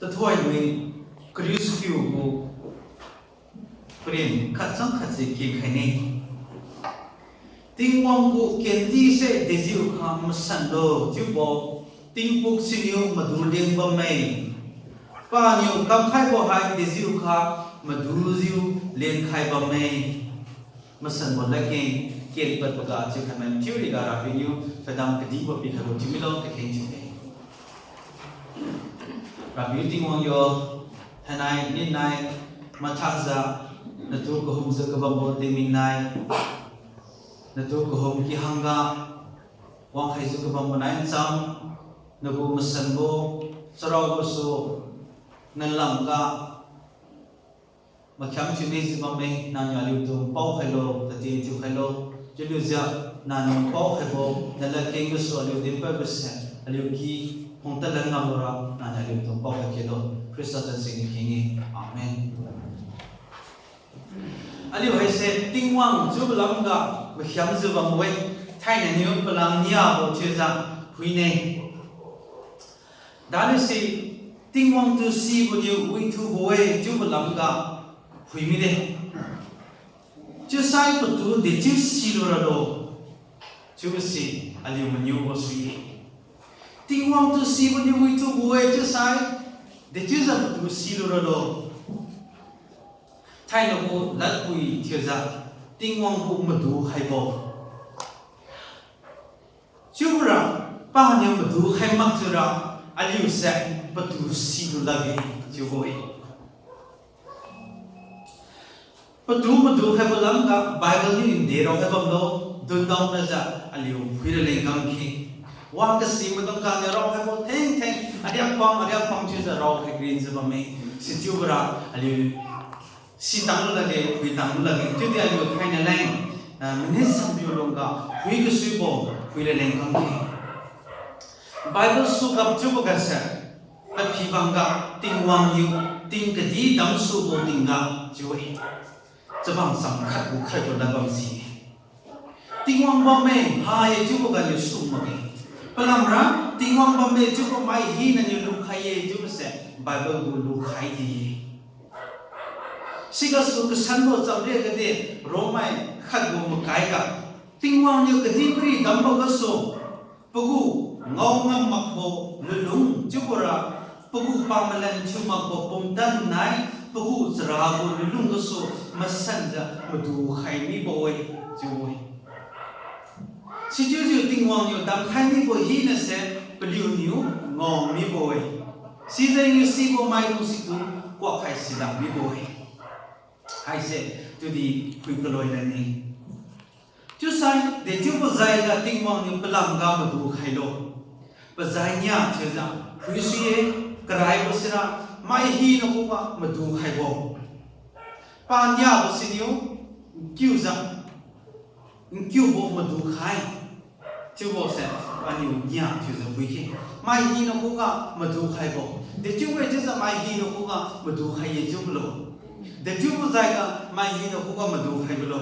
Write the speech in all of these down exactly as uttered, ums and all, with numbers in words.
Tathoidui kariu sikiu gu paren khat chang khat se kenkhaine. Tingwang gu kentise dejiukha masanlo chiubo tingpuk siniu madu leng bamme. Paniu kamkhaibo hai dejiukha madujiu lenkhai bamme. Masanbo ladkeng kenpadboga chiukhai mai thiu riga Rapiu niu padam kadibo pikhaibo thiumilo kakheng thiune. Rapiu Tingwang yo, thainai ninai mathakjiu natu kahumjiu kabambo tingminai, natu kahum kihangga wangkhaijiu kabambo nai ncham, nagu masanbo charao gasu nalamga makhiam thiu mijiu bamme, nangniu aliutu npao khailo, tati thiukhailo, chiulujiu nangniu npao khaibo naladkeng gasu aliu dinpadbose, aliu ki phungtad lan ngamlura nangniu aliutu npao khai khelo. Khrista zan singniu kheng-e. Amen. Aliu haise Tingwang chiubo lamga makhiamjiu bambo-e, thainai niu palam niabo thiujiu phuine. Daniu si Tingwang tu sibo niu withubo-e chiubo lamga phui mide. Chiusai patu dechiu silu ralo, chiubo si aliu maniubo sui-e. Tingwang tu sibo niu withubo-e chiusai dechiujiu patu silu ralo. Thainai gu ladpui thiujiu Tingwang gu madu khaibo chiubora, paniu madu khai makjiura aliuse patu silu lakge chiubo-e. Patu madu khaibo lamga Bible niu nde raokhai bamlo, dundaonajiu aliu phuira leng kamkhe. Wa kasi maidung kaniu raokhaibo thengtheng, ariak pang, ariak pang chiujiu raokhai grinjiu bamme. Sichiubora aliu sitanglu lakge, phuitanglu lakge. Chiudi aliu thainai leng, ah, minute samriu lungga phui kasuibo phuira leng kamkhe. Bible sugap chiubo gase, paphi bangga Tingwang niu ting kadi damsubo tingga chiu-e. Chabang cham khatgu khatgu lad bamsi-e. Tingwang bamme ha-e chiubo ganiu su makge. Palamra Tingwang bamme chiubo mai hinaniu lukhai-e chiubose Bible gu lukhai di-e. Sigasu kasanbo chamriga de Romai khatgu makaiga, Tingwang niu kadihpiri dambo gasu, pagu ngao ngam makbo lunlung chiubora, pagu pamalan thiu makbo pumtan nai, pagu charagu lunlung gasu masanjiu madu khai mibo-e chiu-e. Sichiujiu Tingwang niu damkhai mibo hinase paliuniu ngao mibo-e. Sijengniu sibo maidung situ kuak khai silak mibo-e. Haise tudi phui kaloi lane. Chiusai dechiubo jaiga Tingwang niu palamga madu khailo. Pajai nia chiujiu phuisui-e, karaibo sira mai hina khuga madu khaibo. Paniabo siniu nkiujiu, nkiubo madu khai. Chiubose paniu nia chiujiu phuikhe. Mai hina khuga madu khaibo. Dechiu-e chiujiu mai hina khuga madu khai-e chiubo lo. Dechiubo jaiga mai hina khuga madu khaibo lo.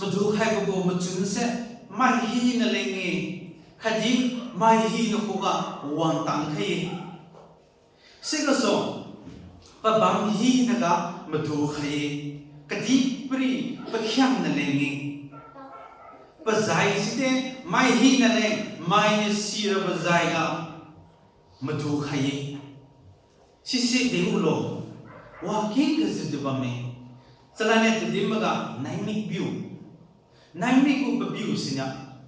Madu khaibo gu machunse mai hina leng-e, khatdi mai hina khuga wangtang khai-e. Sigasu pabam hinaga madu khai-e, kadihpiri pakhiangna leng-e. Pajai side mai hina leng, mainiu sirabo jaiga madu khai-e. Sise deulo, wakeng kajiu di bamme. Chalaniu tadimboga naimik piu. Naimik gu papiu siniu,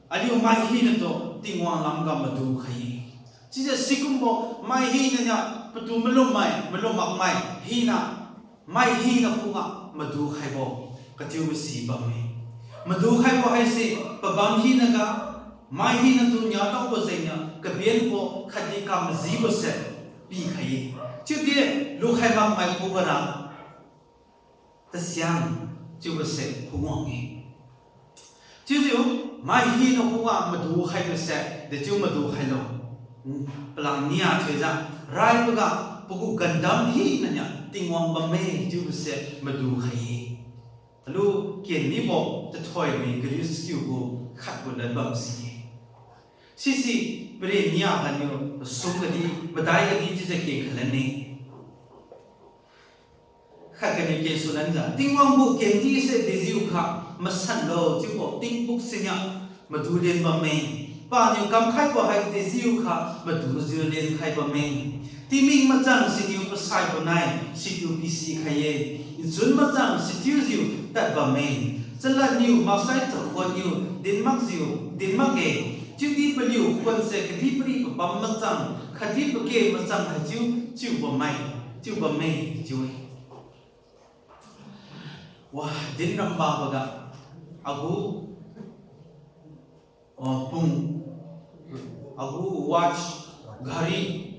aliu mai hinatu Tingwang lamga madu khai-e. Chiujiu sikumbo mai hinaniu patu malummai, malum makmai hina, mai hina khuga madu khaibo, kachiubo si bamme. Madu khaibo haise pabam hinaga, mai hinatu niadaobo jengniu kabenbo khatdi kamajibose pikhai-e. Chiudi lukhai makmai khugara tasiang chiubose khugwang-e. Chiujiu mai hina khuga madu khaibose dechiu madu khailo. Palam nia thiujiu raiboga pagu gandam hinaniu Tingwang bamme chiubose madu khai-e. Alu ken mibo Tathoidui kariu sikiu gu khatgu lad bamsi-e. Sisi paren nia ganiu pasum gadi, madai gadi chiujiu keng khalan-e. Khat ganiu keng sulanjiu, Tingwang gu kendi se dejiukha masanlo chiubo tingpuk sinia madu len bamme. Paniu kamkhaibo hai dejiukha madujiu lenkhai bamme. Tingmik machang siniu pasaibo nai situ pisikhai-e. Nchun machang sithiujiu tad bamme. Chaladniu maksai chakhuanniu dinmakjiu dinmak-e. Chiudi paliu khuanse kadihpiri pabam machang, khatdi pake machang haichiu chiu bamme, chiu bamme chiu-e. Wa, din rambaboga agu, ah, pung, agu watch, ghari,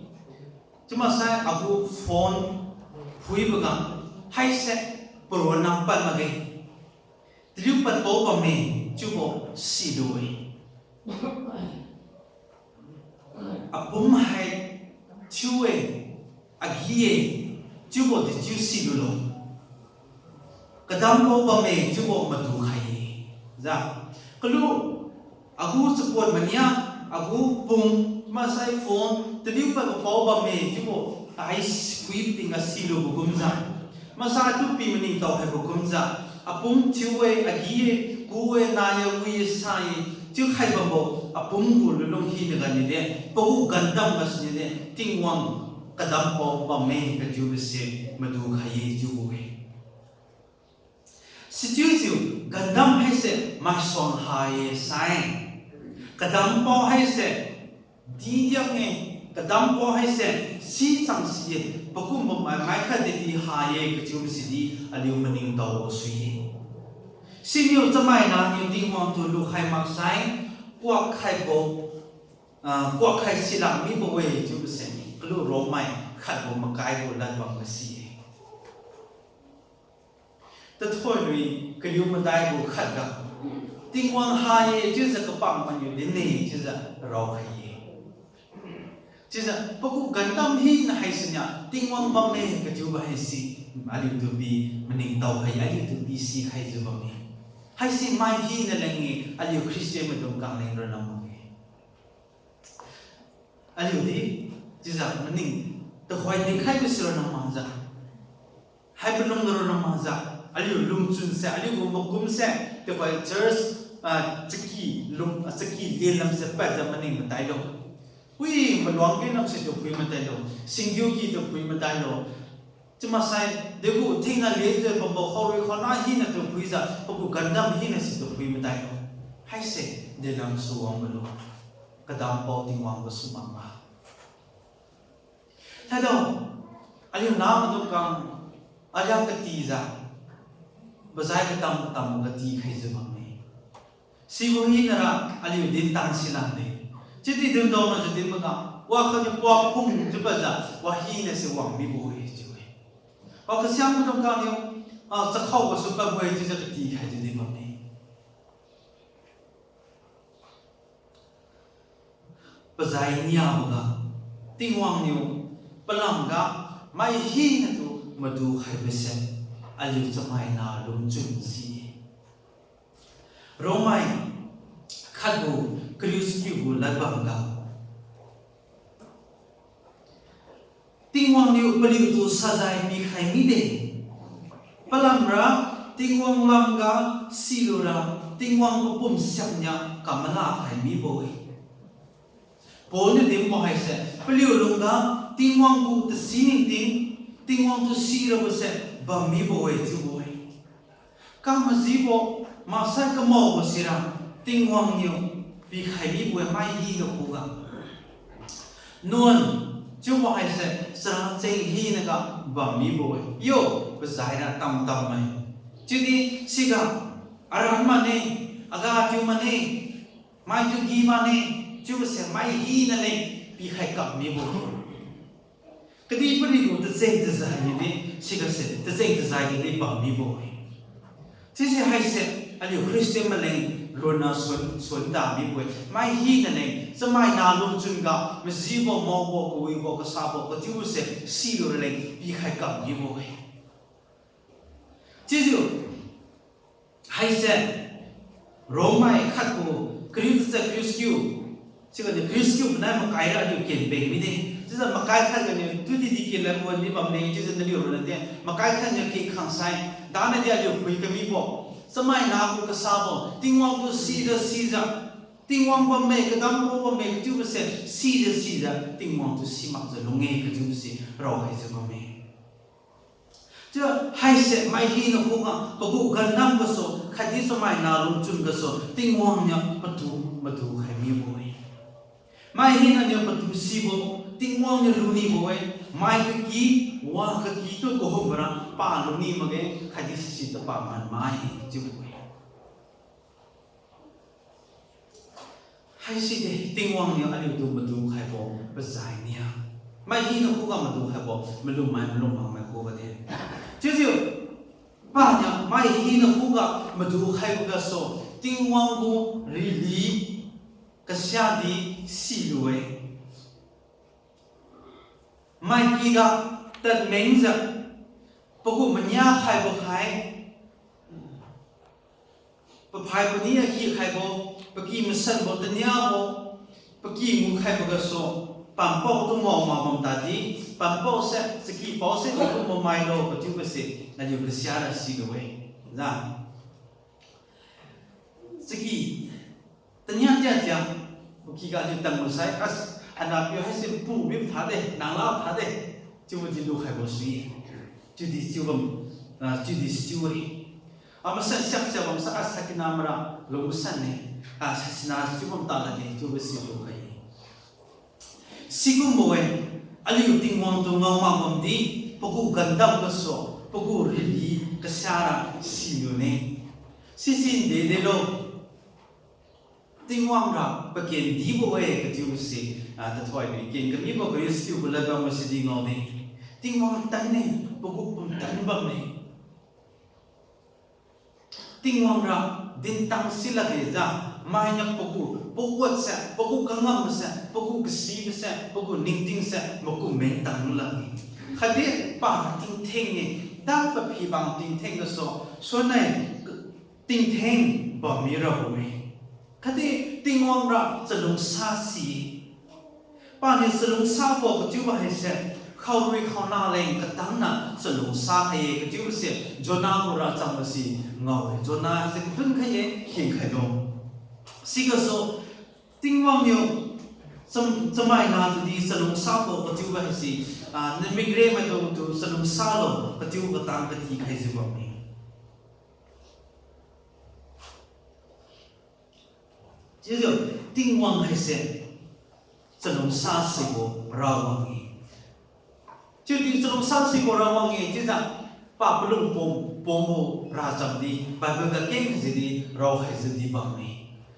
chiumaksai agu phone phuiboga, haise paronna pad makge. Taliu padbo bamme chiubo silu-e. Apum hai thiu-e, agi-e, chiubo dechiu silulo. Kadambo bamme chiubo madu khai-e. Jiu, kalu agu chapon mania, agu pung, maksai phone, taliu padbo bamme chiubo, tai sui tingga silubo kumjiu, maksai atu pi maningtao haibo kumjiu, apum thiu-e, agi-e, ku-e, nai-e, wi-e, sa-e, chiukhai bambo, apum gu lunlung hinaganiu de, pagu gandam gasuniu de, Tingwang kadampao bamme kachiubo se madu khai-e chiubo-e. Sichiujiu gandam haise maisuang ha-e sai, kadampao haise didiang-e, kadampao haise sichang si-e, pakumbo mai mai khat dedi ha-e kachiubo sidi aliu maningtaobo sui-e. Siniu chamaina niu Tingwang tu lukhai maksai, kuak khaibo, ah, kuak khai silak mibo-e chiubo se, kalu Romai khatbo makai gu ladbam ga si-e. Tathoilui kariu madai gu khatga, Tingwang ha-e chiujiu kapangmaniu din-e chiujiu raokhai-e. Chiujiu pagu gandam hina haisiniu Tingwang bamme kachiubo haise, aliutu pi maningtao khai, aliutu pi sikhaijiu bamme. Haise mai hina leng-e, aliu Christian maidung kang leng ronna makge. Aliudi chiujiu maning tuhoi dinkhaibo si ronna makjiu, hai palung ga ronna makjiu, aliu lungchunse, aliu gu makumse, tuhoi church, ah, chaki lung, ah, chaki lenlamse padjiu maning matailo. Wi, maluang ken lamse tu phui matailo. Singgiu ki tu phui matailo. Chiumaksai degu thingna lenjiu bambo khaorui khaona hina tu phuijiu, pagu gandam hina situ phui matailo. Haise delam suwang malu, kadampao Tingwang gasu makma. Thaidao, aliu namaidung kang, aliang katijiu, bazai katam katam katikhaijiu bamme. Sibo hinara aliu din tan silakde. Chiudi dindaonajiu din maga, wakhatniu paphung chiupadjiu, wa hinase wang mibo-e chiu-e. Wa kasiang maidung kang niu, ah, chakhao gasu padbo-e chiujiu katikhaijiu din bamme. Pazai niaboga, Tingwang niu palamga mai hinatu madu khaibose, aliu chamaina lungchun si-e. Romai khatgu kariu chakiu gu ladbamga, Tingwang niu paliutu sajai pikhai mide. Palamra Tingwang lamga silura Tingwang papum siakniu kamala khai mibo-e. Paul niu dinbo haise, paliu lungga Tingwang gu tasi ningting, Tingwang tu sirabose bam mibo-e chiubo-e. Kamajibo, maksai kamaobo sira, Tingwang niu pikhai mibo-e mai hina khuga. Nuan chiubo haise, chara cheng hinaga bam mibo-e. Yo, pazaira tamtam mai. Chiudi siga, aran mane, aga tiu mane, maitu gi mane, chiubose mai hina leng pikhai kap mibo-e. Kadihpiri gu tacheng-tajai nidi, sigase tacheng-tajai nidi bam mibo-e. Sise haise, aliu Christian maleng ronna suan, suan ta mibo-e. Mai hina leng, chamaina lungchun ga, majibo, maobo, kawibo, kasabo, kachiubose, silura leng pikhai kap mibo-e. Chiujiu, haise, Romai khatgu kariu tachat kariu chakiu, Siganiu Khrista kiu panai makai ra aliu ken peng mide. Chiujiu makai khat ganiu tudi di ken lan wan di bamne, chiujiu naliu ronna de. Makai khat niu ken khang sai, dana di aliu phui kamibo, chamaina gu kasabo, Tingwang tu sijiu sijiu, Tingwang bamme, kadambo bamme kachiubose, sijiu sijiu Tingwang tu simakjiu lung-e kachiubose raokhaijiu bamme. Chiu haise mai hina khuga pagu gandam gasu khatdi chamaina lungchun gasu Tingwang niu patu madu khai mibo-e. Mai hinaniu patu sibo, Tingwang niu lunibo-e. Mai kaki, wa kaki tu kahumra pa luni makge, khatdi sisi tu pa man mai chiubo-e. Haiside Tingwang niu aliutu madu khaibo pazai nia. Mai hina khuga madu khaibo malum mai malum makmai khuga de. Chiujiu paniu mai hina khuga madu khaibo gasu Tingwang gu rili kasiadi silu-e. Maikyga tadmengjiu pagu mania khaibo khai, paphai pani akhi khaibo, paky masanbo taniabo, paky ngu khaibo gasu, pampao tu ngao mak bam tadi, pampao se, chaky pao se, pakumbo mailo, pachiubose, aliu kasiara silu-e. Za. Chaky tania tia tia, pakyga aliu tangbo sai, as, anapiu haise pu mi thade, nang la thade, chiubo di lukhaibo sui. Chiudi chiubam, ah, chiudi sichiu-e. Amasan siak siak bamsa, as, sakina mara lungsanne, ah, sasina chiubam talakge, chiubo si lukhai-e. Sikumbo-e, aliu Tingwang tu ngao mak bamdi, pagu gandam gasu, pagu rili kasiara silune. Sisi nde delo. Tingwang ra pakendibo-e kachiubose, ah, tathoiniu ken kamibo kariu sichiubo ladbam masidi ngaone. Tingwang tanne, pagu pumtan bamme. Tingwang ra dintang silakge jiu, mainiu pagu paguatse, pagu kangamse, pagu kasibose, pagu ningtingse makum mengtang lakge. Khatdi pa tingtheng-e, da paphibang tingtheng gasu, suannai tingtheng bammi rabo-e. Khatdi Tingwang ra chalungsa si-e. Paniu chalungsabo kachiubo haise, khaorui khaona leng katangna chalungsa khai-e kachiubose, Jonah gu racham masi ngao-e. Jonah se kadun khai-e, kengkhai lo. Sigasu, Tingwang niu cham-, chamaina tudi chalungsabo kachiubo haise, ah, namikre maidungtu chalungsa lo kachiu katang katikhaijiu bamme. Chiujiu Tingwang haise chalungsa sibo rawang-e. Chiudi chalungsa sibo rawang-e chiujiu pa palung pum, pumbo racham di Bible ga keng jidi raokhaijiu di bamme.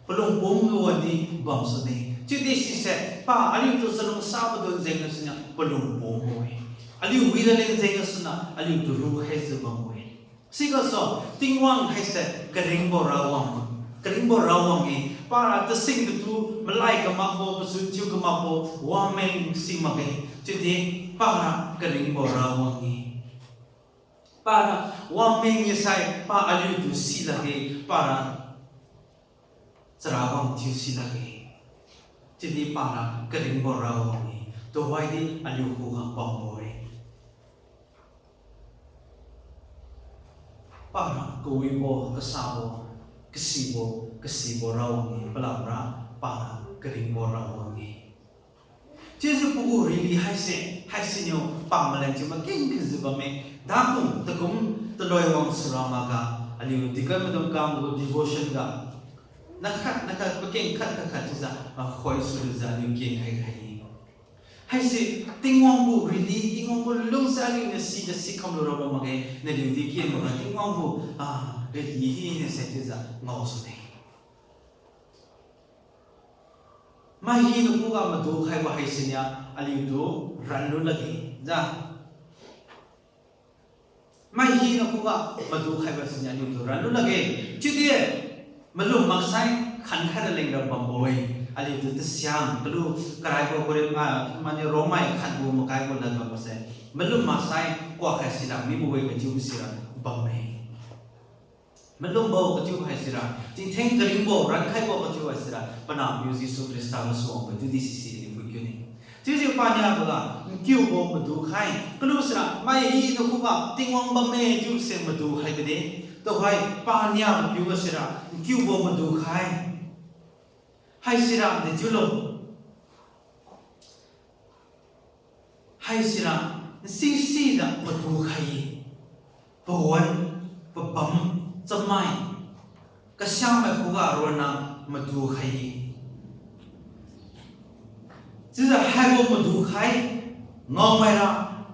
Palung pumbo wadi bamsune. Chiudi sise pa aliutu chalungsa padun jeng gasuniu palung pumbo-e. Aliu wi laleng jeng gasuniu aliutu rukhaijiu bambo-e. Sigasu Tingwang haise karingbo rawang, karingbo rawang-e, para tasing katu malai kamakbo, pachun thiu kamakbo wangmeng si makge. Chiudi para karingbo rawang-e. Para wangmeng-e sai pa aliutu silakge, para charawang thiu silakge. Chiudi para karingbo rawang-e, tuhoidi aliu khuga pambo-e. Para kawibo, kasabo, kasibo, kasibo rawang-e, palamra para karingbo rawang-e. Chiujiu pagu rili haise, haiseniu pa maleng chiu makeng khajiu bamme, dakum takum taloi wang sura maga, aliu deacon maidung kang gu devotion ga, nakhat nakhat pakeng khat khat khat chiujiu, ah, khoi sujiu aliu kengkhai khai-e. Haise Tingwang gu rili, Tingwang gu lungsa aliuniu sijiu si khamlu rabo makge, naliudi kenboga Tingwang gu, ah, rili hina se chiujiu ngao sune. Mai hina khuga madu khaibo haisenia aliutu ranlu lakge, ja. Mai hina khuga madu khaibo senia aliutu ranlu lakge. Chiudi malum maksai khankhai raleng ra bambo-e. Aliutu tasiang kalu karaibo Korin, ah, mani Romai khatgu makai gu lad bambo se, malum maksai kuakhai silak mibo-e kachiubo sira bamme. Malumbo kachiu haisira, tingtheng karingbo rankhaibo kachiu haisira, panahpiu Jesu Khrista masuangbo chiudi sisi aliu phuikiu ne. Chiujiu paniaboga, nkiubo madukhai, kalu sira, mai hina khuga Tingwang bamme chiuse madukhai kade. Tuhoi paniabopiu gasira, nkiubo madukhai. Haisira dechiulo. Haisira, nsisijiu madukhai-e. Pawan, pabam, chamai, kasiamai khuga ronna madukhai-e. Chiujiu haibo madukhai, ngaomaira,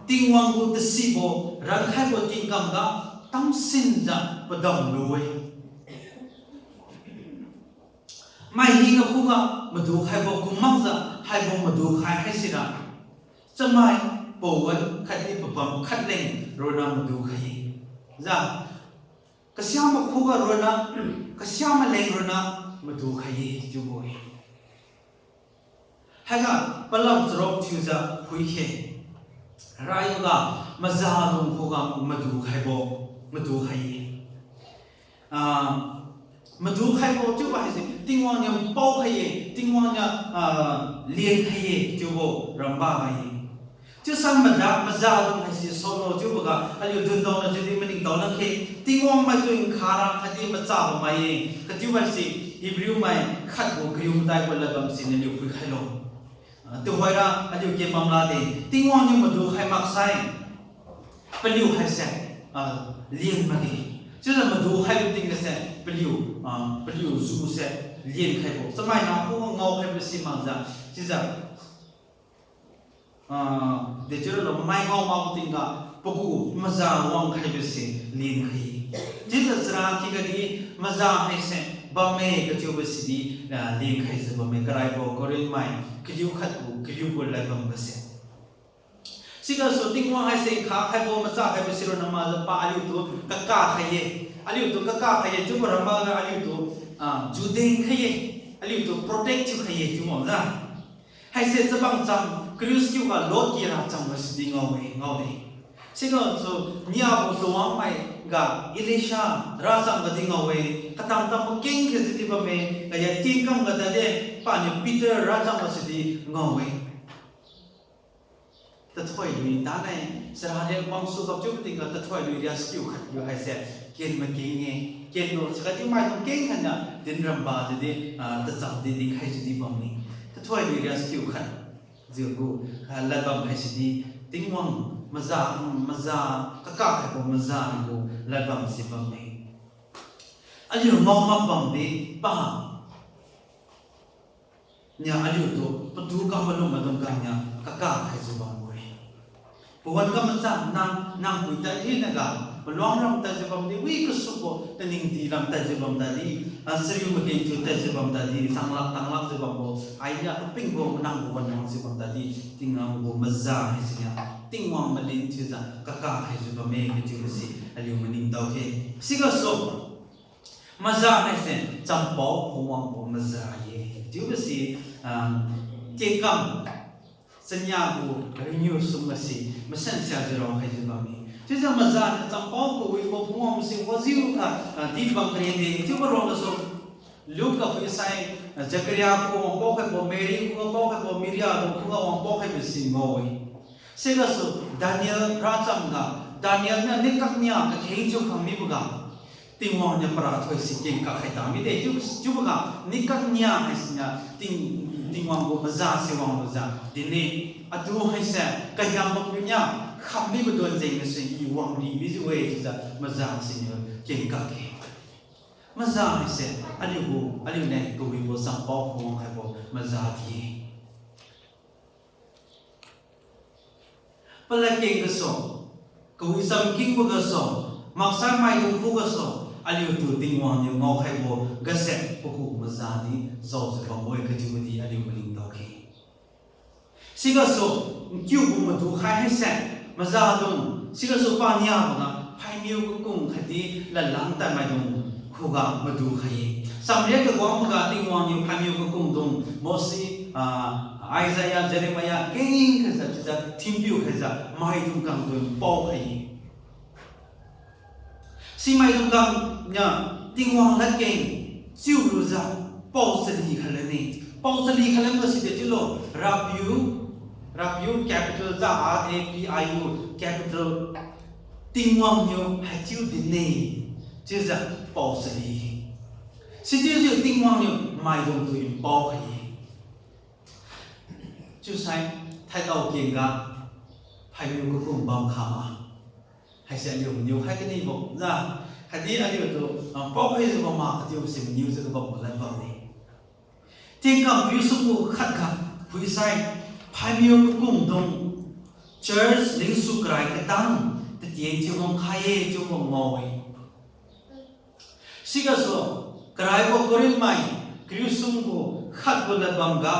Tingwang gu tasibo, rankhaibo tingkam ga, tamsinjiu padam lu-e. Mai hina khuga madukhaibo kummakjiu haibo madukhai haisira, chamai, pawan khatdi pabam khatleng ronna madukhai-e. Jiu, kasiama khuga ronna, kasiama leng ronna madukhai-e chiubo-e. Haiga palam charuk thiujiu phuikhe. Raiboga mazadung khuga madukhaibo, madukhai-e. Ah, madukhaibo chiubo haise, Tingwang niu paokhai-e, Tingwang niu, ah, lenkhai-e chiubo ramba ga-e. Chiusai mada, mazadung haise saolo chiuboga, aliu dundaona chiudi maningtao lakge, Tingwang maidung khara khatdi machabo mai-e, kachiu haise, Hebrew mai khatgu kariu madaibo ladbam siniu aliu phuikhailo. Ah, tuhoira aliu kemam lade, Tingwang niu madukhai maksai, paliu haise, ah, len makge. Chiujiu madukhaibo tingga se, paliu, ah, paliu juse lenkhaibo. Chamaina khuga ngaokhaibo si makjiu, chiujiu, ah, dechiuralo mai ngao makbo tingga, pagu maza wangkhaibo se lenkhai-e. Chiujiu chara kigadi maza haise bamme kachiubo sidi, ah, lenkhaijiu bamme karaibo Corinth mai kariu khatgu kariubo ladbam ga se. Sigasu Tingwang haise khakhaibo machakhaibo sironna maza pa aliutu kakakhai-e. Aliutu kakakhai-e chiubo ramba ga aliutu, ah, judeng khai-e. Aliutu protect thiukhai-e chiu makjiu. Haise chabang cham, kariu sikiuga Lot ki racham ga sidi ngao-e, ngaode. Sigasu niabo chawangmai ga Elisha racham gadi ngao-e, katam tam makeng khe sidi bamme, kaya tingkam ga tade, paniu Peter racham ga sidi ngao-e. Tathoi lui tanai, chara riak wangsu gapchiu tingga tathoi lui riak sikiu khat kiu haise, ken makeng-e, kenlo, chakhatdi maidung keng khatniu din ramba chiudi, ah, tacham di dinkhai chiudi bamme. Tathoi lui riak sikiu khat jiugu, ah, ladbam haisidi, Tingwang maza, maza, kakakhaibo maza gu ladbam si bamme. Aliu ngao mak bamdi pa niu aliutu patu kam malum maidung kangniu kakakhaijiu bambo-e. Pawan kam machang nang, nang pui tadhinaga, maluang ram tadjiu bamdi, wi kasubo, taning di lam tadjiu bam tadi, ah, chariu makeng thiu tadjiu bam tadi, tanglak, tanglakjiu bambo, ainiu kapingbo, nang pawan wangjiu bam tadi, Tingwang gu maza haisiniu, Tingwang malin thiujiu, kakakhaijiu bamme, kachiubo si, aliu maningtao khe. Sigasu, maza haise champao khawangbo maza ye. Chiubo si, ah, kengkam chania gu renew sum ga si masan siajiu raokhaijiu bamme. Chiujiu maza niu champao kawibo phungwang si wajiukha, ah, di bam karen de. Chiubo ruang gasu Luke ga phuisai, ah, Zechariah khu wangpao khaibo, Mary khu wangpao khaibo, Maria du khuga wangpao khaibo si ngao-e. Sigasu Daniel racham ga, Daniel niu nikat nia kakheng chiu khang miboga, Tingwang niu parathoi si kengkak khai ta mide, chiu, chiuboga nikat nia haisiniu Ting, Tingwang gu maza si wanglujiu dinne. Atu haise kahiangbo piu nia kham mibo duan jeng gasu i wangri mijiu-e chiujiu maza siniu kengkak khe. Maza haise aliu gu, aliu leng kawibo champao khawang khaibo maza di-e. Paladkeng gasu, kawi chamkingbo gasu, maksai maidung khugasu, aliutu Tingwang niu ngaokhaibo gase pagu maza di jaojiu bambo-e kachiubo di aliu maningtao khe. Sigasu, nkiubo madukhai haise, mazadung, sigasu paniaboga phaimiu kakung khatdi ladlang tadmaidung khuga madukhai-e. Samriat kawangboga Tingwang niu phaimiu kakungdung, Mose, ah, Isaiah, Jeremiah kengkhaijiu chiujiu thinpiu khaijiu maidung kangdung paokhai-e. Simaidung kang niu Tingwang ladkeng chiulujiu pao chali khailane. Pao chali khailan ga side chiulo, Rapiu, Rapiu capital jiu, R A P I U capital, Tingwang niu haichiu dinne, chiujiu pao chali. Sichiujiu Tingwang niu maidungtu npao khai-e. Chiusai thaidao kengga phaimiu kakung bam khama, haise aliu maniu khai kanibo ja, khatdi aliutu, ah, paokhaijiu bamma katiubose maniujiu kabambo lad bamme. Tingkam riusum gu khatga phuisai, phaimiu kakungdung church lingsu karai katang tatien thiu wangkhai-e chiubo ngao-e. Sigasu, karaibo Corinth mai kariusum gu khat gu ladbam ga,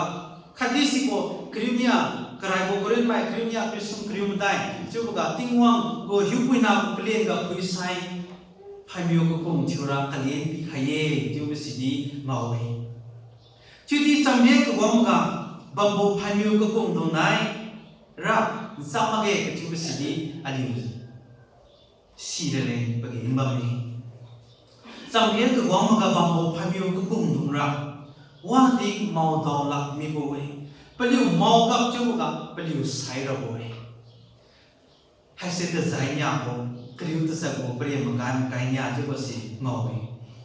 khatdi sibo kariu nia, karaibo Corinth mai kariu nia kariusum kariu madai chiuboga Tingwang gu hiupuina gu kalen ga phuisai, phaimiu kakung thiura kalen pikhai-e chiubo sidi ngao-e. Chiudi chamriat kawangboga bambo phaimiu kakungdung nai ra ncham makge kachiubo sidi aliu siraleng pageng bamme. Chamriat kawangboga bambo phaimiu kakungdung ra wadi maodao lak mibo-e. Paliu mao gap chiuboga paliu sai rabo-e. Haise tajai niabo, kariu tachabo, paren makan kai nia chiubose ngao-e.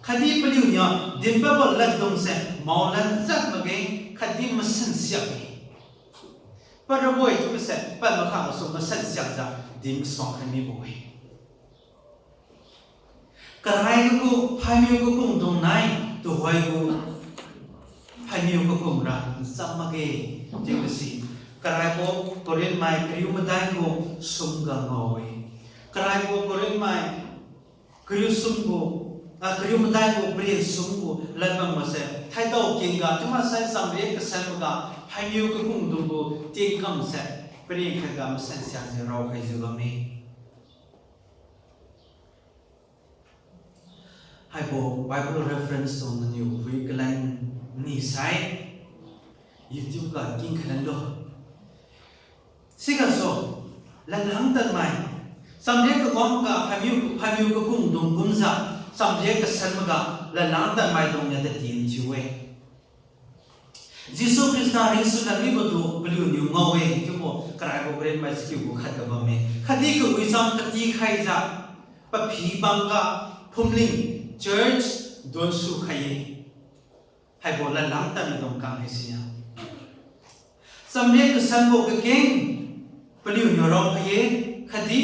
Khatdi paliu niu dinpadbo laddungse maolan jat makge, khatdi masan siak-e. Padrabo-e chiubose pad makha gasu masan siakjiu din masuang khai mibo-e. Karai gu phaimiu kakungdung nai tuhoi gu phaimiu kakung ra ncham makge chiubose karaibo Corinth mai kariu madai gu sum ga ngao-e. Karaibo Corinth mai kariu sum gu, ah, kariu madai gu paren sum gu ladbam mase thaidao kengga chiumaksai chamriat kasanboga phaimiu kakungdung gu tingkamse paren khatga masan siakjiu raokhaijiu bamme. Haibo Bible reference tu naniu phui kalan nisai YouTube ga king khalan lo. Sigasu, ladlang tadmai, chamriat kawangboga phaimiu, phaimiu kakungdung kumjiu, chamriat kasanboga ladlang tadmaidung niu tatien thiu-e. Jesu Khrista ringsulan mibotu paliuniu ngao-e chiubo karaibo Corinth mai chakiu gu khatga bamme. Khatdi kawicham katikhaijiu, paphi bangga phumling, church, donsu khai-e. Haibo ladlang tadmaidung kang haisi-a, chamriat kasanbo kakeng paliuniu raokhai-e, khatdi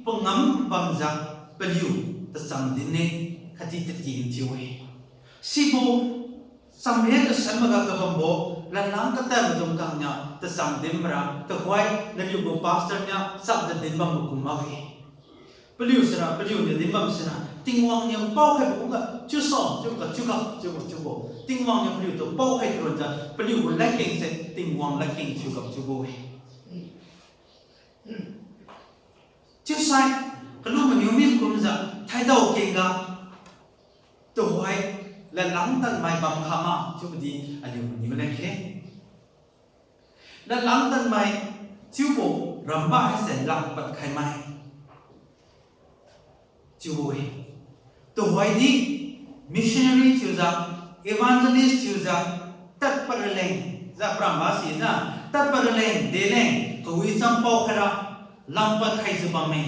pangam bamjiu paliu tacham din-e, khatdi tatien thiu-e. Sibo chamriat kasanboga kabambo ladlang katadmaidung kang niu tacham din mara tuhoi naliu gu pastor niu chapjiu dinbam makum makge. Paliu sira, paliuniu dinbam sira Tingwang niu paokhaibo kumga chiuso chiuga chiuga chiubo chiubo Tingwang niu paliutu paokhai turonjiu paliu gu ladkengse Tingwang ladkeng thiuga chiubo-e. Chiusai, kalu maniu mi kumjiu thaidao kengga tuhoi ladlang tadmai bam khama chiubodi aliu maniu leng khe. Ladlang tadmai chiubo ramba haise langpad khaimai chiubo-e. Tuhoidi missionary thiujiu, evangelist thiujiu tadpad raleng, jiu paramba sijiu tadpad raleng deleng kawicham paokhaira langpad khaijiu bamme.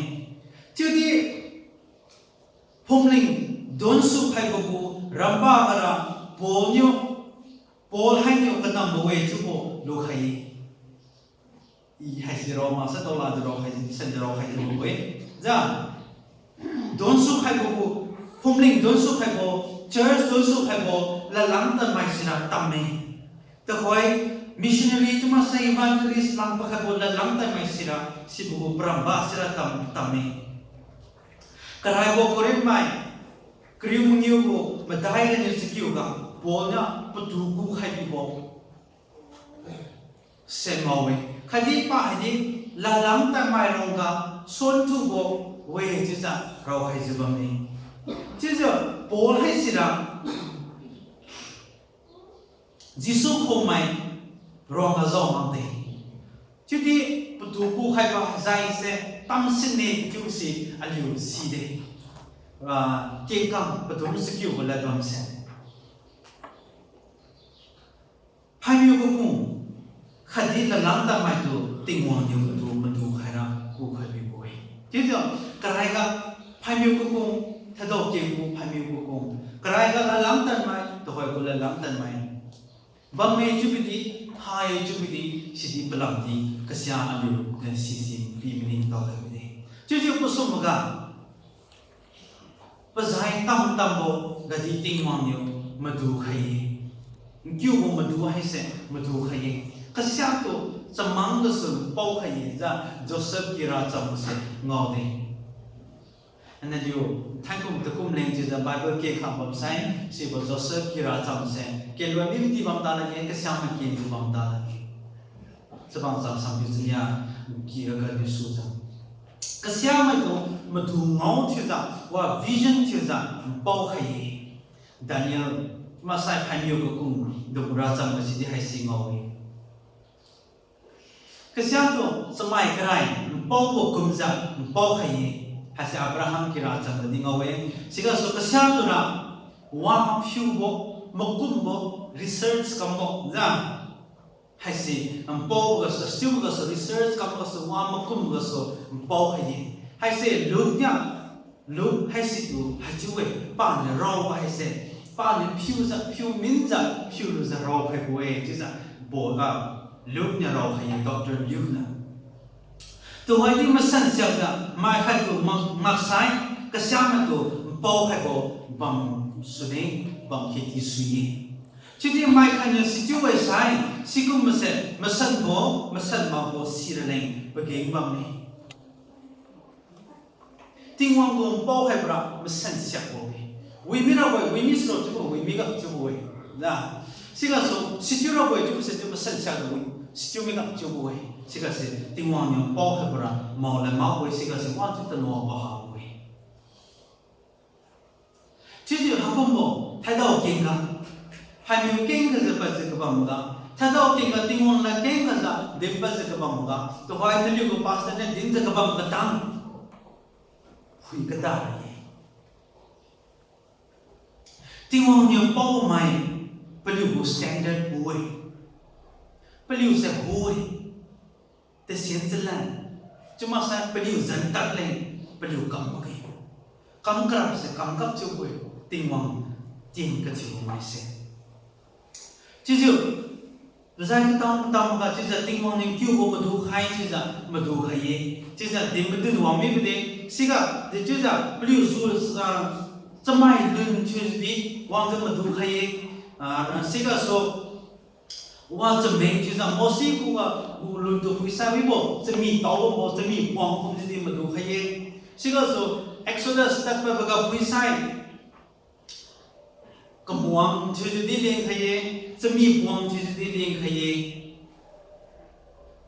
Chiudi phumling donsu khaibo gu ramba gara Paul niu, Paul hainiu kanambo-e chiubo lukhai-e. I haisi rao maksai taola di raokhai, san di raokhai chiubo-e. Jiu donsu khaibo gu, phumling donsu khaibo, church donsu khaibo ladlang tadmai sira tamme. Tuhoi missionary chiumaksai evangelist langpad khaibo ladlang tadmai sira sibo gu paramba sira tam, tamme. Karaibo Corinth mai kariu mangiu gu madai ganiu chakiuga Paul niu patu kukhai bibo se ngao-e. Khatdi pa haidi ladlang tadmai rongga sunthubo-e chiujiu raokhaijiu bamme. Chiujiu Paul haisira Jesu khummai ruangga jao makde. Chiudi patu kukhaibo hajaise tamsinne chiusi aliu side. ah, kengkam padum chakiubo lad bamse, phaimiu kakung khatdi ladlang tadmaitu Tingwang niu madu madu khaira kukhai bibo-e. Chiujiu karaiga phaimiu kakung, thadao kenggu phaimiu kakung, karaiga ladlang tadmai, tuhoi gu ladlang tadmai bamme chiubidi, hai chiubidi, sidi palamdi kasia aliu, eh, sisi pi maningtao khai bide. Chiujiu pasum maga pazai tamtambo gadi Tingwang niu madu khai-e. Nkiubo madu haise madu khai-e. Kasiatu chamang gasu npao khai-e jiu Joseph kira chamse ngaode. Analiu thaikum takum leng chiujiu Bible kengkha bamsai, sibo Joseph kira chamse keloi midi bam talakge, kasiamai kenjiu bam talakge. Chabang cham sampiu chania kira gadi sujiu, kasiamaitu madu ngao thiujiu, wa vision thiujiu npao khai-e. Daniel, masai phaimiu kakung dungbo racham gasidi haisi ngao-e. Kasiatu chamai karai npaobo kumjiu npao khai-e. Haise Abraham kira cham gadi ngao-e. Sigasu kasiatura wa maphiubo, makumbo, research kambo jiu, haise npaobo gasu, siubo gasu, research kambo gasu, wa makumbo gasu npao khai-e. Haise Luke niu, Luke haisitu haichiu-e, paniu raobo haise, paniu phiujiu, phiu minjiu, phiulujiu raokhaibo-e chiujiu, boga Luke niu raokhai-e, Doctor Luke niu. Tuhoidi masan siakjiu mai khattu ma-, maksai, kasiamaitu npao khaibo bam sune, bam kheti sui-e. Chiudi mai khatniu sichiu-e sai, sikum mase masanbo, masan makbo siraleng pageng bamme. Tingwang gu npao khaibora masan siakbo-e. Wimi rabo-e, wimi silo chiubo, wimi ga chiubo-e. Na, sigasu sichiu rabo-e chiubo se chiu masan siakbo, sichiu mi ga chiubo-e. Sigase Tingwang niu npao khaibora mao lad makbo-e, sigase wajiu tanao pahabo-e. Chiujiu haikumbo, thaidao kengga, phaimiu kenggajiu padjiu kabamga, thaidao kengga Tingwang lad kenggajiu dinpadjiu kabamga, tuhoi naliugu pastor niu dinjiu kabam katang phui kada-e. Tingwang niu paomai paliugu standard pu-e. Paliuse hu-e. Tasian chalan. Chiumaksai paliu zan tadleng, paliu kam makge. Kam karabose kam kap chiubo-e, Tingwang tien kathiubo maise. Chiujiu, zai katam tamga chiujiu Tingwang niu nkiubo madu khai chiujiu madu khai-e. Chiujiu din madun wang mibo de, siga de chiujiu paliu su, ah, chamai lun thiudi wangjiu madu khai-e. Ah, sigasu wa chameng chiujiu Mose khuga gu luntu phuisai wibo chami tao bambo chami puang kumjiudi madu khai-e. Sigasu Exodus tadpadboga phuisai kamuang thiujiudi leng khai-e, chami puang thiujiudi leng khai-e.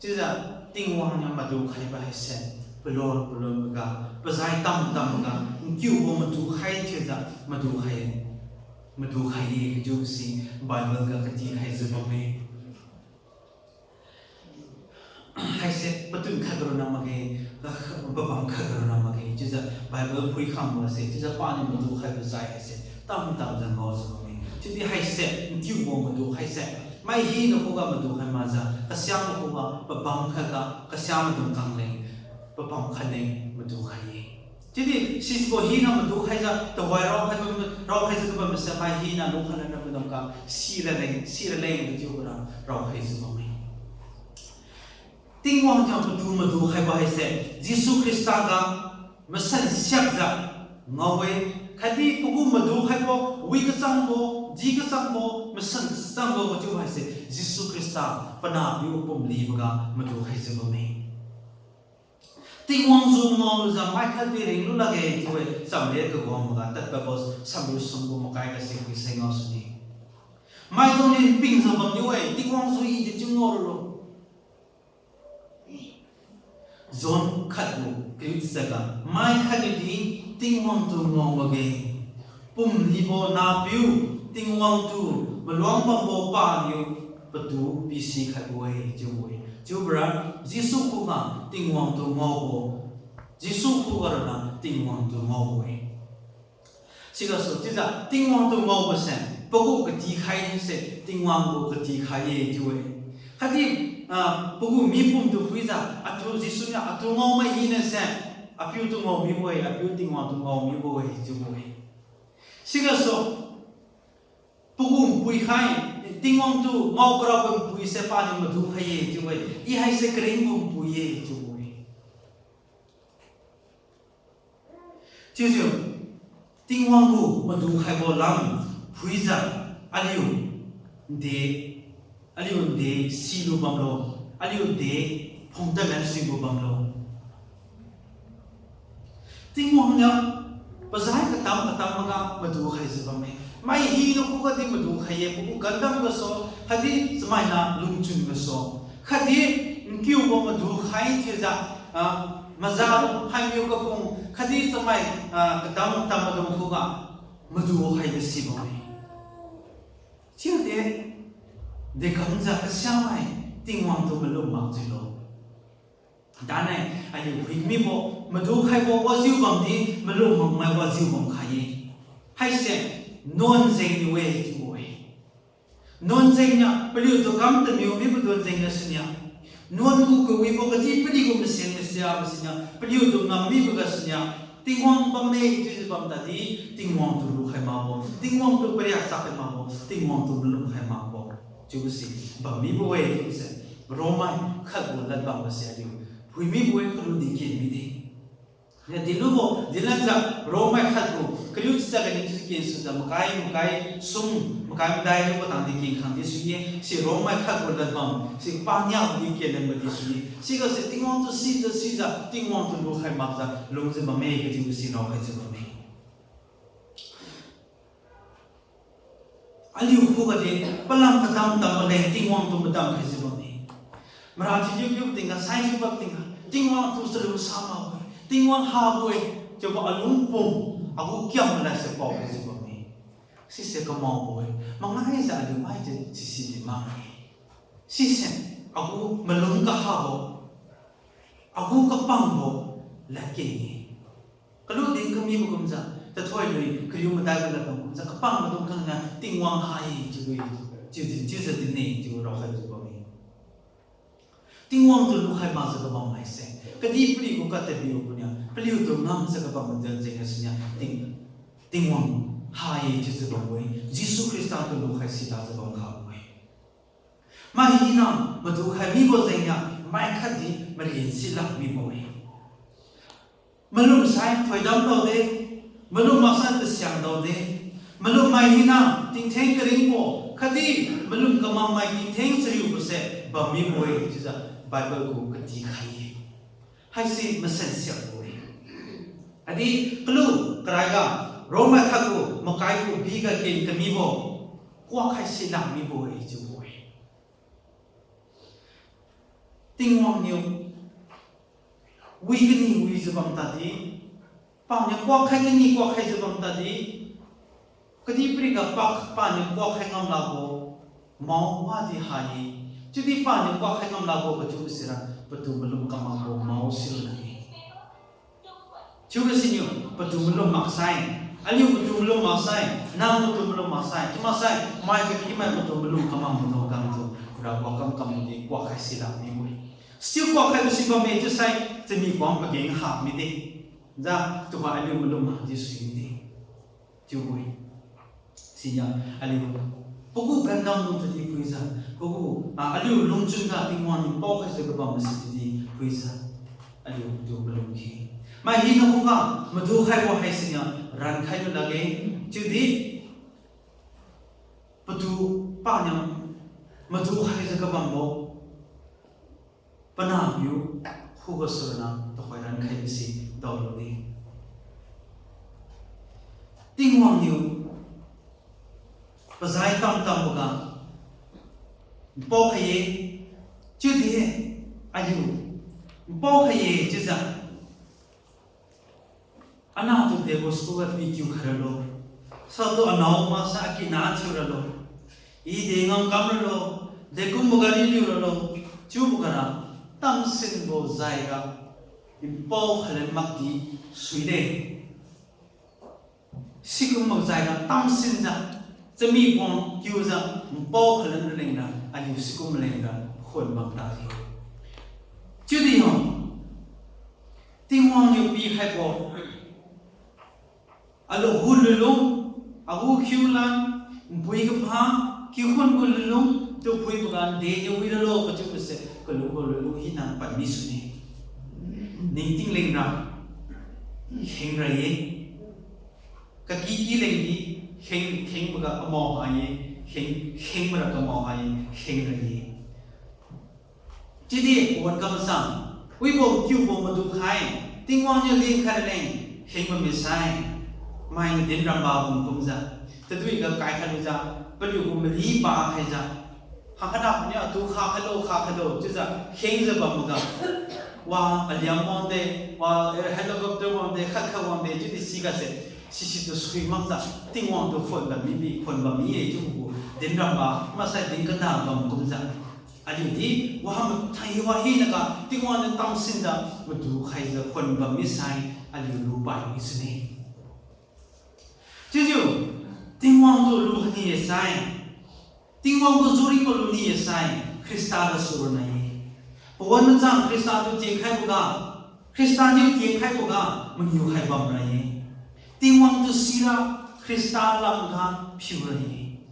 Chiujiu Tingwang niu madu khaibo haise palon palonboga, pazai tam tamga, nkiubo madu khai thiujiu madu khai, madu khai-e kachiubo si Bible ga katikhaijiu bamme. Haise patun khat ronna makge, pabam khat ronna makge, chiujiu Bible phuikhangbo se chiujiu paniu madu khaibo zai haise tam tamjiu ngaojiu bamme. Chiudi haise nkiubo madu khaise, mai hina khuga madu khai makjiu, kasiama khuga pabam khatga, kasiamaidung kangleng, pabam khatleng madu khai-e. Chiudi sisibo hina madu khaijiu tuhoi raokhai, raokhaijiu kabam mase mai hina lungkhai lana maidung kang siraleng, siraleng kachiubora raokhaijiu bamme. Tingwang niu patu madu khaibo haise Jesu Khrista ga masan siakjiu ngao-e, khatdi pagu madu khaibo, wi kachangbo, di kachangbo, masan kachangbo kachiu haise Jesu Khrista panahpiu pumliboga madu khaijiu bamme. Tingwang ju ngaolujiu mai khatdi ringlu lakge chiu-e, chamre kagangboga tadpadbo samriu sumgu makai gase phuisai ngao sune. Maidungniu npingjiu bamniu-e, Tingwang ju i dechiu ngaolulo. John khatgu kariu chiujiu ga, mai khatniudi Tingwang tu ngao makge, pumlibo nahpiu, Tingwang tu maluang bambo paniu patu pisikhaibo-e chiubo-e. Chiubora Jesu khuga Tingwang tu ngaobo, Jesu khuga ronna Tingwang tu ngaobo-e. Sigasu chiujiu Tingwang tu ngaobo se, pagu katikhai se, Tingwang gu katikhai-e chiu-e. Khatdi, ah, pagu mipum tu phuijiu, atu Jesu niu atu ngao mai hina se, apiu tu ngao mibo-e, apiu Tingwang tu ngao mibo-e chiubo-e. Sigasu, pagu npui khai, Tingwang tu ngao karabo npui se paniu madu khai-e chiu-e, I haise karingbo npui-e chiubo-e. Chiujiu, Tingwang gu madu khaibo lam phuijiu, aliu nde, aliu nde silu bamlo, aliu nde phungtad lan suibo bamlo. Tingwang niu pazai katam katam maga madu khaijiu bamme. Mai hina khuga di madu khai-e, pagu gandam gasu, khatdi chamaina lungchun gasu, khatdi nkiubo madu khai thiujiu, ah, maza lung phaimiu kakung, khatdi chamai, ah, katam katam maidung khuga madu khaibo si bamme. Chiudi, dekamjiu kasiamai Tingwang tu malum makjiulo. Dane, aliu phui mibo, madu khaibo wajiu bamdi, malum makmai wajiu bam khai-e. Haise, nuan jengniu-e chiubo-e. Nuan jengniu, paliutu kam tamiu mibo nuan jengniu siniu, nuan gu kawibo kadihpiri gu masen masiabo siniu, paliutu ngam mibo ga siniu, Tingwang bamme chiujiu bam tadi, Tingwang tu lukhai makbo, Tingwang tu pariak chak khai makbo, Tingwang tu malum khai makbo chiubo si bam mibo-e chiubo se, Romai khat gu ladbam ga se aliu phui mibo-e, kalu di ken mide. Niu dilubo, dilanjiu Romai khat gu kariu chiujiu kani chiujiu ken sujiu makai, makai sum, makai madai riubo tangdi ken khang di sui-e, si Romai khat gu ladbam si paniabo di ken lanbo di sui-e. Siga se Tingwang tu sijiu sijiu, Tingwang tu lukhai makjiu lungjiu bamme, kadibo si raokhaijiu bamme. Aliu khuga di, palam kadam dam maleng Tingwang tu madam khaijiu bamme. Mara thiujiu piu tingga, sai thiubo tingga, Tingwang tu chalungsa makbo-e, Tingwang habo-e, chiubo alung pum, agu kiam malai se pao khaijiu bamme. Sise kamaobo-e, mangaijiu aliu maijiu sisi di makge. Sise, agu malung kahabo, agu kapangbo ladkeng-e. Kalu din kamibo kumjiu, tathoi lui kariu madai ga ladbam kumjiu, kapang maidung khangnia Tingwang ha-e chiu-e, chiudi chiujiu dinne chiu raokhaijiu bamme. Tingwang tu lukhai makjiu kabam haise, kadihpiri gu katadbiu khunia paliutu ngamjiu kabam madan jengniu siniu Ting, Tingwang ha-e chiujiu bambo-e, Jesu Khrista tu lukhai silakjiu bam khabo-e. Mai hina madu khai mibo jengniu mai khatdi malin silak mibo-e. Malum sai thoidam daode, malum maksai tasiang daode, malum mai hina tingtheng karingbo khatdi malum kamam mai tingtheng chariubo se bam mibo-e chiujiu Bible gu katikhai-e. Haise masen siakbo-e. Adi kalu karaiga Romai khat gu makai gu biga ken kamibo, kuak khai silak mibo-e chiubo-e. Tingwang niu wi kani wijiu bam tadi, paniu kuak khai kani kuak khaijiu bam tadi, kadihpiriga pa, paniu kuak khai ngam lakbo mao wadi ha-e. Chiudi paniu kuak khai ngam lakbo kachiubo sira patu malum kamakbo mao siralakge. Chiubo siniu patu malum maksai, aliu patu malum maksai, nang patu malum maksai, chiu maksai mai kakimai patu malum kamang maidung kamtu, ra kuak kam kamdi kuak khai silak mibo-e. Sichiu kuak khaibo si bamme chiusai, chami kuang pageng ha mide. Ja, tuhoi aliu malum makdi sui mide. Chiubo-e. Siniu aliu pagu gandam dung tadi phuijiu, pagu, ah, aliu lungchun ga Tingwang niu paokhaijiu kabam masi tadi phuijiu, aliutu malum khe. Mai hina khuga madu khaibo haisiniu rankhai lu lakge, chiudi patu paniu madu khaijiu kabambo panahpiu khugasu ronna tuhoi rankhaibo si daolu-e. Tingwang niu pazai tamtamboga npao khai-e, chiudi aliu npao khai-e chiujiu, anahtu debo school ga pikiu khai ralo, satu anao maksai akina thiu ralo, i de ngamkam ralo, dekumboga riliu ralo, chiuboga ra tamsinbo jaiga npao khai lan makdi suide. Sikum makjai ga tamsinjiu, chami pong kiujiu, npao khalan raleng ra, aliu sikum maleng ra, khon bam ta khe. Chiudi ho, Tingwang niu pikhaibo, alu gu lunlung, agu khiulan, npui kapha, kikhun gu lunlung, tu phuiboga nde niu wi ralo kachiubose, kalu gu lunlung hina padmi sune. Ningting leng ra, kheng ra ye. Kakiki lengdi, kheng, khengboga kamao ha ye, kheng, khengboga kamao ha ye, kheng ra ye. Chiudi pawan kamsang, wibo kiubo madu khai, Tingwang niu lingkhai raleng, kheng bammi sai, mai din ramba bam kumjiu, tadui ga kaikhailujiu, paliu gu mali pa khaijiu, hakhatna niu atu kha khailo, kha khailo chiujiu khengjiu bamboga, wa aliam wangde, wa, eh, helicopter wangde, khat khat wangde chiudi sigase, sisi tu suimakjiu Tingwang tu khon bammi, khon bammi-e chiubo gu din ramba, maksai din kada bam kumjiu, aliudi wa mathai wa hinaga Tingwang niu tamsinjiu madu khaijiu khon bammi sai, aliu lupai mi sune. Chiujiu, Tingwang tu lu hani-e sai, Tingwang gu juri palu ni-e sai, Khrista gasu rana ye. Pawan machang Khrista tu tienkhaiboga, Khrista niu tienkhaiboga, mangiu khai bamra ye. Tingwang tu sira, Khrista lamga phiura ye.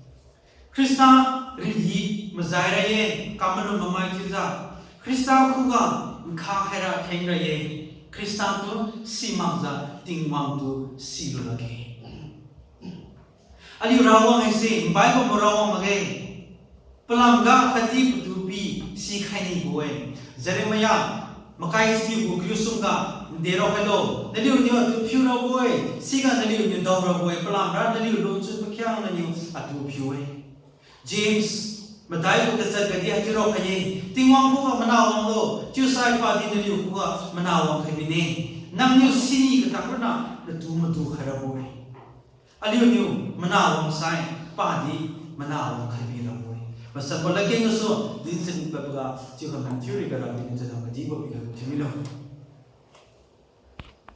Khrista ridi majai ra ye, kamalum mamai chiujiu, Khrista khuga nkha khaira kheng ra ye, Khrista tu simakjiu Tingwang tu silu lakge. Aliu Rawang haise, Bible bo Rawang makge. Palamga khatdi patu pi sikhai nibo-e. Jeremiah makai siniu gu kariu sumga, nde rao khailo, naliuniu atu phiu rabo-e, siga naliuniu dao rabo-e, palamra naliu lungchun pakhiangnaniu atu phiu-e. James madai gu tachat gadi haichiu rao khai-e, Tingwang khuga mana wanglo, chiusai padi naliu khuga mana wang khai bine. Nangniu sini katang ronna natu matu khai rabo-e. Aliuniu mana wangsai, padi mana wang khai bi rabo-e. Masanbo ladkeng gasu, din chani padboga, chiu kha man theory ga rabo-e, chadam kadibo piga thiu milo.